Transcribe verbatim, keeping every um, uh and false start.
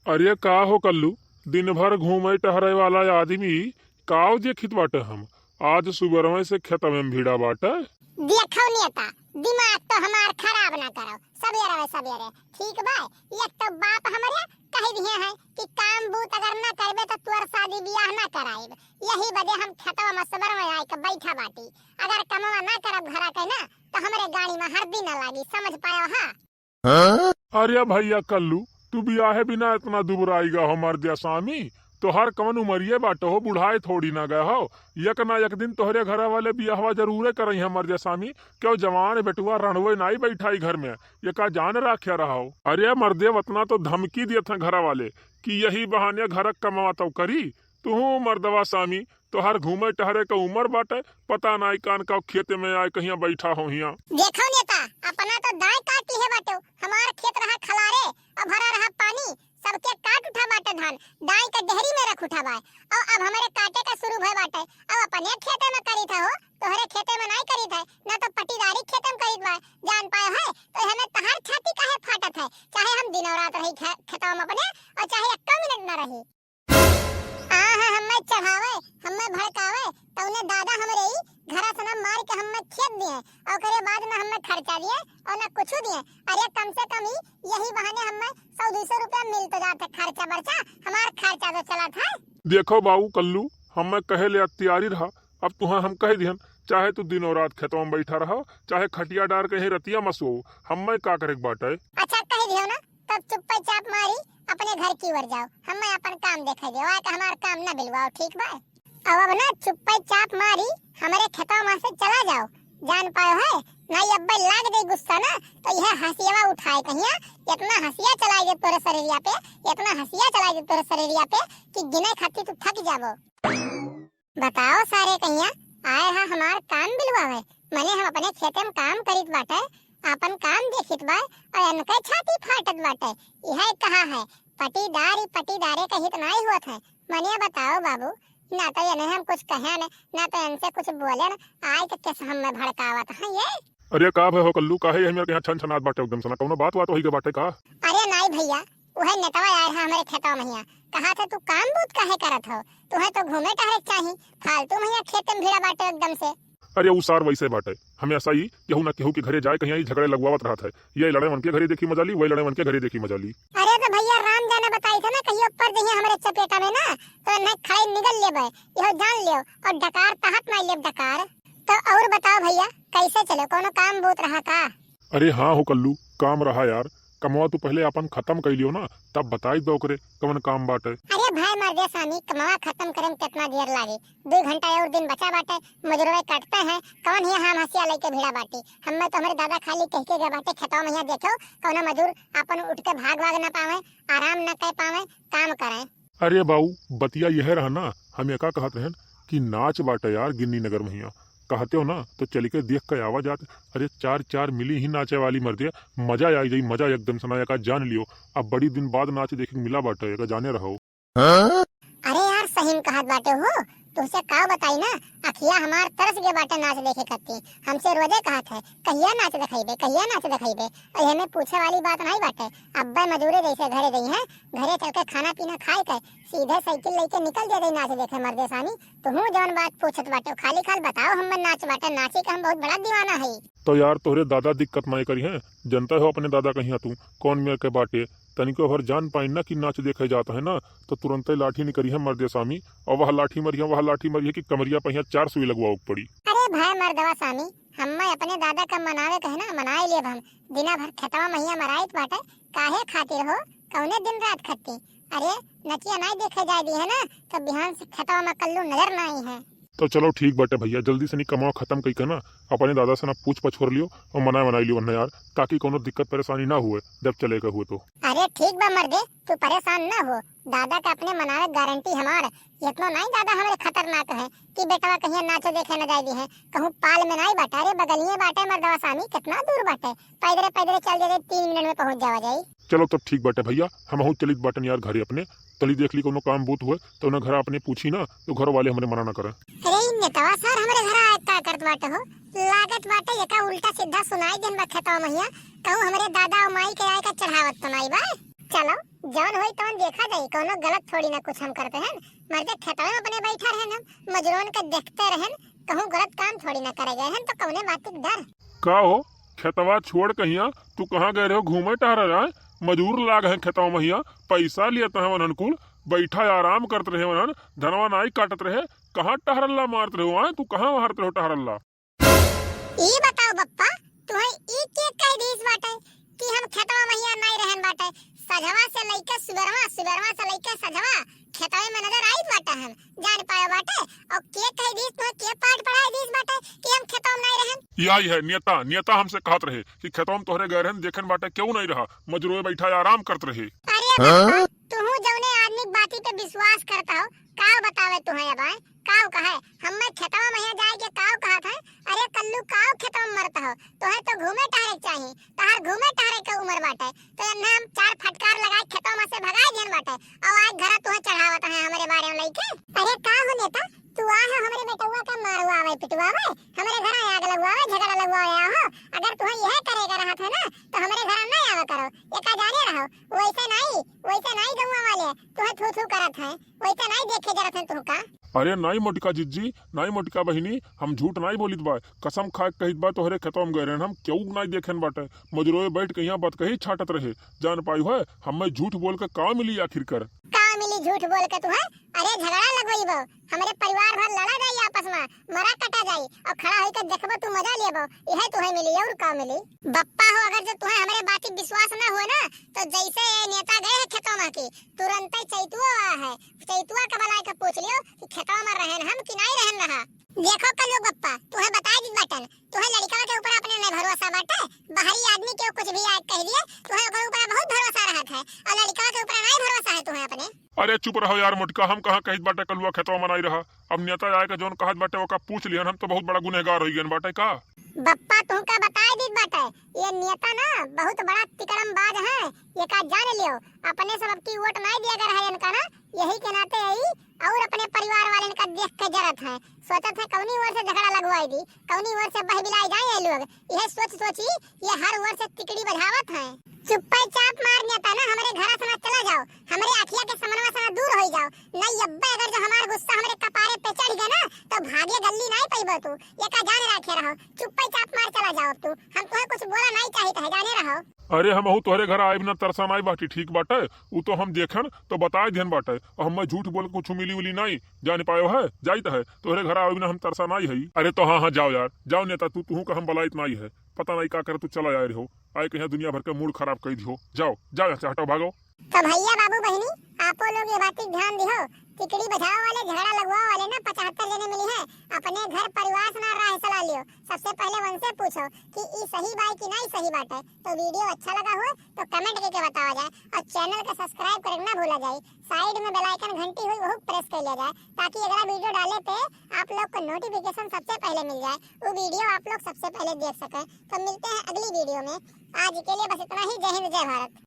अरे का हो कल्लू, दिन भर घूमे टहरे वाला आदमी काव देखित बाटे हम? आज सुबरवे से खेतवे में भिड़ा बाटे। देखो नेता, दिमाग तो हमार खराब ना करो, सबेरे सबेरे, ठीक बा? एक तो बाप हमरे कह दिए हैं कि काम बूत अगर ना करबे तो तोर शादी बियाह ना कराइब, यही वजह हम खेतवा में सबेरे में आए के बैठा बाटी। अगर कमवा ना करब घरा के ना, तो हमरे गाड़ी में हरदी ना लागी, समझ पायो हा? अरे भैया कल्लू, तू बियाहे बिना इतना दुबराई गा हो मर्दे स्वामी? तोहार कवन उमरिये बाटे हो, बुढ़ाए थोड़ी ना गए हो। एक ना एक दिन तोहरे घरा वाले बियाहवा जरूरे करई है मर्दे स्वामी। क्यों जवान बेटुआ रणवे नाई बैठाई घर में, ये का जान राख्या रहा हो? अरे मर्दे, वतना तो धमकी दियत हैं घरा वाले कि यही बहाने घर क कमावा तो करी। तू मर्दवा स्वामी, तोहार घूमे टहरे क उमर बाटे, पता नाई कान का खेते में आए कहिया बैठा हो हिया। देखो नेता, अपना तो दाएं काटी है बाटो, हमार खेत रहा खलारे और भरा रहा पानी, सबके काट उठा बाटे धान, दाएं का डेहरी में रख उठा बाय, और अब हमरे काटे का शुरू भय बाटे, अब अपने खेते में करी था हो, तोहरे खेते में नाई करी था, ना तो पटीदारी खेते में करी बाय, जान पाए है, तो हमें तहार छाती काहे फाटत है, चाहे हम दिनों रात रही खे-, खेतवा में अपने, और चाहे एक्को मिनट ना रही। आ, हाँ, हम्मे चढ़ावे, हम्मे भड़कावे, तउने दादा हमरे ई घरा से ना मार के हम्मे खेत दिए, ओकरे बाद ना हम्मे खर्चा दिए और ना कुछ दिए। अरे कम से कम ई यही बहाने हम्मे सौ दो सौ रुपया मिल तो जात है, खर्चा बर्चा, हमार खर्चा तो चलत है। देखो बाबू कल्लू, हम्मे कहे ले तैयारी रहा, अब तुहा हम कह दिहन, चाहे तू दिनों रात खेतवा में बैठा रहो, चाहे खटिया डार के यहीं रतिया में सोओ, हम्मे का करे के बाटे? अच्छा कह दियो ना, तब चुप्पे चाप मारी अपने घर की ओर जाओ, हम्मे अपन काम देखे दो, आके हमार काम ना बिलवाओ, ठीक बा? अब, अब ना चुप्पे चाप मारी हमरे खेतवा में से चला जाओ, जान पायो है, नहीं अब्बे लाग दे गुस्सा ना, तो यह हंसियावा उठाए कहिया, इतना हंसिया चलाई दे तोरे शरीरिया पे, इतना हंसिया चलाई दे तोरे शरीरिया पे कि गिने खातिर तू थक जाबो। बताओ सारे कहिया, आए हा हमार काम बिलवावे, मने हम अपने खेते में काम करीत बाटे, आपन काम देखित बा, और इनके छाती फाटत बाटे। यह कहा है, पटीदार ही पटीदारे के हित नाई होत है। मने बताओ बाबू, ना तो इन्हें हम कुछ कहेन, ना तो इनसे कुछ बोलेन, आए के किस हम में भड़कावत हैं ये। अरे का भय हो कल्लू, काहे यही मेरे के यहाँ छन छनात बाटे एकदम से, ना कौनो बात वात होई के बाटे का? अरे नाई भैया, उहे नेतवा आए रहा हमरे खेतवा महिया, कहा था तू काम बूत काहे करत हो, तुहे तो घूमे टहरे के चाही, फालतू महिया खेते में भिड़ा बाटे एकदम से। अरे उ सार वैसे बाटे, हमेशा ही केहू ना केहू के घरे जाए कहीं ई झगड़े लगवावत रहत है, ये लड़े उनके घरे देखी मजा ली, वही लड़े उनके घरे देखी मजा ली। अरे तो भैया राम जाने बताई था ना, कहियो पर जइहे हमरे चपेटा में ना, तो नहीं खड़े निगल लेबे, यहो जान लियो, और डकार तहत मार लेब डकार। तो और बताओ भैया, कैसे चलो, कोनो काम बूत रहा का? अरे हाँ हो कल्लू, काम रहा यार, कमवा तू पहले आपन खत्म कर लियो ना, तब बताई दो ओकरे कवन काम बाटे। अरे भाई मर्दे स्वामी, कमवा खत्म करे में कितना देर लागे, दो घंटा और दिन बचा बाटे, मजूरवे कटते हैं, कौन ही हम हंसिया लेके भिड़ा बाटी, हमें तो हमरे दादा खाली कह के गए बाटे खेतवा में यहाँ देखो, कौनो मजूर आपन उठ के भाग भाग ना पावे, आराम ना कर पावे, काम करें। अरे बाऊ, बतिया यह रहा ना, हम एका कहत रहन कि नाच बाटे यार गिन्नी नगर महिया, कहते हो ना तो चल के देख के आवा जात। अरे चार चार मिली ही नाचे वाली मर्दे, मजा आई जाई, मजा एकदम से ना एका जान लियो। अब बड़ी दिन बाद नाच देखे के मिला बाटे, एका जाने रहो। अरे यार सही में कहत बाटे हो, तुहसे का बताई ना, अखिया हमार तरस गए बाटे नाच देखे खातिर। हमसे रोजे कहत है, "कहिया नाच देखाइबे, कहिया नाच देखाइबे?" और एमे पूछे वाली बात नहीं बाटे। अब्बे मजूरे जैसे घरे गई हैं, घरे चल के खाना पीना खाए के सीधे साइकिल लेके निकल दे गई नाच देखे मर्दे सानी। तुहू जौन बात पूछत बाटे, खाली खाल बताओ, हमें नाच बाटे, नाचे के हम बहुत बड़ा दीवाना है। तो यार तोहरे दादा दिक्कत नहीं करी हैं, जनता हो अपने दादा कहिया तू कौन मेर के बाटे, तनिको भर जान पाइन ना कि नाच देखे जात है ना, तो तुरंते लाठी निकरी है मर्दे सामी, और वह लाठी मरिया, वह लाठी मरिया कि कमरिया पहिया चार सुई लगवाओ के पड़ी। अरे भाई मर्दवा सामी, हम्मे अपने दादा का मनावे कहे ना, मनाए लेब हम। दिना भर खेतवा महिया मराइत बाटे, काहे खातिर हो? कौने दिन रात खट्टी? अरे, नचिया नाई देखे जाए दी है ना, तो बिहान से खेतवा में कल्लू नजर नाई है। तो चलो ठीक बाटे भैया, जल्दी से नी कमावा खत्म कई के ना, अपने दादा से ना पूछ पछोर लियो और मनाए मनाई लियो ना यार, ताकि कोनो दिक्कत परेशानी ना हुए जब चले के हुए तो। अरे ठीक बा मर्दे, तू परेशान ना हो, दादा का अपने मनावे गारंटी हमार। इतना नाई दादा हमरे खतरनाक है कि बेटवा कहिया नाचे देखे न जाए दी है, कहूँ पाल में नाई बाटे, अरे बगलिए बाटे मर्दवा सामी, कितना दूर बाटे, पैदरे पैदरे चल जाए, तीन मिनट में पहुँच जावा जाई। चलो तब ठीक बाटे भैया, हमहू चलित बाटन यार घरे अपने। तली देख ली कोनो काम बूत हुए तो उन्हें घर अपने पूछी ना, तो घर वाले हमरे मना ना करें। अरे ई नेतवा सार हमरे घर आए का करत बाटे हो? लागत बाटे एका उल्टा सीधा सुनाई देन बा खेतवा महिया, कहूँ हमरे दादा और माई के आए का चढ़ावत तो नाई बा। चलो। जौन होई तौन देखा जाई, कौनो गलत थोड़ी ना कुछ हम करते हैं। मर्दे खेतवा में अपने बैठा रहन हम, मजूरन के देखते रहन, कहूँ गलत काम थोड़ी ना करे गए हैं, तो कौने बात के डर? का हो, खेतवा छोड़ कहिया तू कहाँ गए रहो घूमे टहरे? आए, मजूर लाग हैं खेतवा महिया, पैसा लियत हैं वनन कुल, बैठा आराम करत रहे वनन, धनवा नाई काटत रहे, कहाँ टहरल्ला मारत रहो? आए, तू कहाँ मारत रहो टहरल्ला? ई बताओ बप्पा, तुहे ई के कह दीस बाटे कि हम खेतवा महिया नाई रहन बाटे? सझवा से लइके सुबेरवा, सुबेरवा से लइके सझवा खेतवे में नजर आइत बाटे हम, जान पायो बाटे? और के कह दीस, तुहे के पाठ पढ़ाई दीस बाटे कि हम खेतवा में नाई रहन? यही है नेता, नेता हमसे कहत रहे कि खेतवा में तोहरे गए रहन, देखन बाटे केहू नाई रहा, मजूरवे बैठा आराम करत रहे। अरे हाँ? बप्पा, तुहू जौने आदमी के बाती पे विश्वास करता हो, का बतावे तुहे अब आए? काव कहे, हम्मे खेतवा महिया जाए के काव कहत है? अरे कल्लू, काव खेतवा में मरत हो? तोहे तो घूमे टहरे के चाही, तहार घूमे टहरे के उम्र बाटे, तो एन्ने हम चार फटकार लगाए खेतवा में से भगाए दिहन बाटे, और आज घर तुहे चढ़ावत है हमरे बारे में लइके। अरे का हो नेता, तू आ हो हमरे बेटवा का मारवावे, पिटवावे, हमरे घर आग लगवावे, झगड़ा लगवावे आ हो। अगर तुहे यह करे के रहत है ना, तो हमरे घर ना आवे करो, एका जाने रहो। वैसे नाई, वैसे नाई गौवा वाले तुहे थू थू करत है, वैसे नाई देखे जरत है तुहका। अरे नाई मोटका जिज्जी, नाई मोटका बहिनी, हम झूठ नाई बोलित बा, कसम खा के कहित बा, तोहरे खेतवा में गए रहन हम, केहू नाई देखेन बाटे, मजूरवे बैठ के यहाँ बतकही छाटत रहे, जान पायु है, हम्मे झूठ बोल के का मिली आखिर कर? का मिली झूठ बोल के तुहे? अरे झगड़ा लगवइबो, हमरे परिवार भर लड़ा जाई आपस में, मरा कटा जाई, और खड़ा होइके देखबो तू मजा लेबो, यह तुहे मिली और का मिली? बप्पा हो, अगर जो तुहे हमरे बात पे विश्वास ना हुए ना, तो जैसे ये नेता गए हैं खेतवा में की, तुरंते चैतुआ आवा है, चैतुआ के बुलाए के पूछ लियो कि खेतवा में रहन हम कि नाई रहन रहा। देखो कल्लू बप्पा, तुहे बताई दीत बाटन, तुहे लड़िकवा के ऊपर अपने नहीं भरोसा बाटे, बाहरी आदमी के कुछ भी आके कह दिए, तुहे ओकर ऊपर बहुत भरोसा रहत है, और लड़िकवा के ऊपर नहीं भरोसा है तुहे अपने। अरे चुप रहो यार मोटका, हम कहाँ कहित बाटे कलुआ खेतवा में नाई रहा। अब नेता आए के जौन कहत बाटे ओका पूछ लिहन, हम तो बहुत बड़ा गुनहगार होई गएन बाटे का। बप्पा तुहका बताई दीत बाटे, ये नेता ना बहुत बड़ा तिकड़मबाज है, ये का जान लियो, अपने सब अब की वोट नाई दिया गया है इनका ना, यही के नाते यही और अपने परिवार वाले इनका देख के जरत है, सोचत है कौनी ओर से झगड़ा लगवाई दी, कौनी ओर से बहबिलाई जाए ये लोग, यह सोच सोची ये हर ओर से तिकड़ी बजावत है। चुप्पे चाप मार नेता ना, हमरे घर से ना चला जाओ, हमरे अखिया के समनवा से ना दूर होई जाओ, नहीं अब्बे अगर जो हमार गुस्सा हमरे कपारे पे चढ़ गया ना, तो भागे गल्ली नहीं पइबो तू, ये का जान रखे रहो, चुप्पे चाप मार चला जाओ अब तू, हम तुहे कुछ बोला नहीं चाहित है, जाने रहो। अरे हमहू तोहरे घर आइब ना तरसा नाई बाटी, ठीक बाटे, उ तो हम देखेन तो बताए देन बाटे, और हमें झूठ बोल के कुछ मिली उली नाई, जान पायो है, जाइत है, तोहरे घर आइब ना हम तरसा नाई है। अरे तो हाँ, हाँ, जाओ यार, जाओ नेता, तू, तुहू का हम बलाइत नाई है, पता नाई का करे तू चला आए रहो, आए कहीं दुनिया भर के मूड खराब कर दियो, जाओ, जाओ यहाँ से, हटाओ, भागो। तो भैया, बाबू, बहिनी, आपो लोग ये बात के ध्यान दिहो, तिकड़ी बजावे वाले, झगड़ा लगवावे वाले ना पचहत्तर जने मिली है, अपने घर परिवार से ना राय सलाह लियो, सबसे पहले उनसे पूछो कि ई सही बाय कि नहीं सही बाटे। तो video अच्छा लगा हो तो comment करके बतावा जाए और channel के subscribe करे ना भूला जाए। Side में bell icon घंटी हुई वहू press कर लिया जाए ताकि अगला video डाले पे आप लोग को notification सबसे पहले मिल जाए, वो video आप लोग सबसे पहले देख सकें। तो मिलते हैं अगली video में, आज के लिए बस इतना ही। जय हिंद, जय भारत।